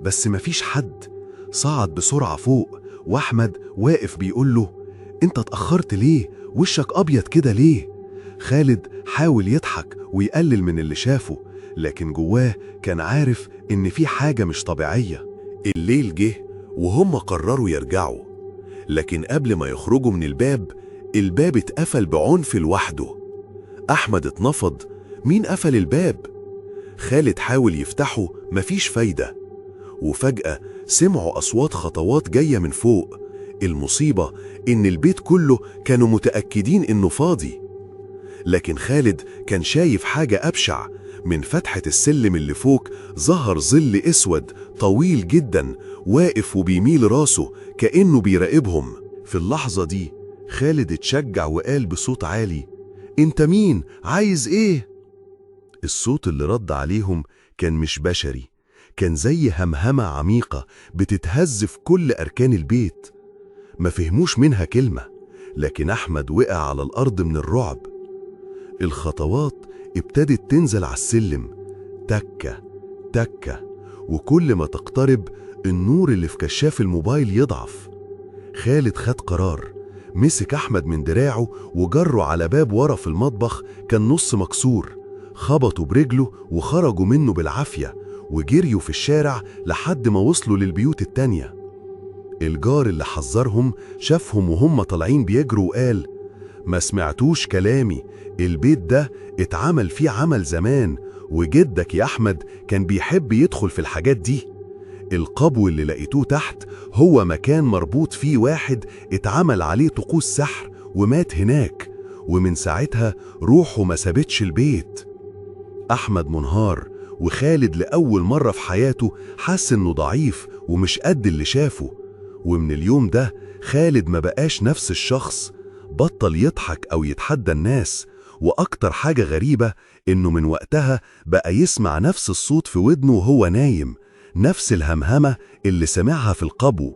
بس مفيش حد. صعد بسرعة فوق، وأحمد واقف بيقول له: أنت اتأخرت ليه؟ وشك أبيض كده ليه؟ خالد حاول يضحك ويقلل من اللي شافه، لكن جواه كان عارف إن في حاجة مش طبيعية. الليل جه وهم قرروا يرجعوا، لكن قبل ما يخرجوا من الباب، الباب اتقفل بعنف لوحده. أحمد اتنفض، مين قفل الباب؟ خالد حاول يفتحه، مفيش فايدة. وفجأة سمعوا أصوات خطوات جاية من فوق. المصيبة إن البيت كله كانوا متأكدين إنه فاضي، لكن خالد كان شايف حاجة أبشع. من فتحة السلم اللي فوق ظهر ظل أسود طويل جدا، واقف وبيميل راسه كأنه بيراقبهم. في اللحظة دي خالد اتشجع وقال بصوت عالي: انت مين؟ عايز ايه؟ الصوت اللي رد عليهم كان مش بشري، كان زي همهمة عميقة بتتهز في كل أركان البيت. ما فهموش منها كلمة، لكن أحمد وقع على الأرض من الرعب. الخطوات ابتدت تنزل على السلم، تكة تكة، وكل ما تقترب النور اللي في كشاف الموبايل يضعف. خالد خد قرار، مسك أحمد من دراعه وجره على باب ورا في المطبخ كان نص مكسور، خبطوا برجله وخرجوا منه بالعافية، وجريوا في الشارع لحد ما وصلوا للبيوت التانية. الجار اللي حذرهم شافهم وهم طالعين بيجروا وقال: ما سمعتوش كلامي، البيت ده اتعمل فيه عمل زمان، وجدك يا أحمد كان بيحب يدخل في الحاجات دي. القبو اللي لقيتوه تحت هو مكان مربوط فيه واحد اتعمل عليه طقوس سحر ومات هناك، ومن ساعتها روحه ما سابتش البيت. أحمد منهار، وخالد لأول مرة في حياته حس إنه ضعيف ومش قد اللي شافه. ومن اليوم ده خالد ما بقاش نفس الشخص، بطل يضحك أو يتحدى الناس. وأكتر حاجة غريبة إنه من وقتها بقى يسمع نفس الصوت في ودنه وهو نايم، نفس الهمهمة اللي سمعها في القبو.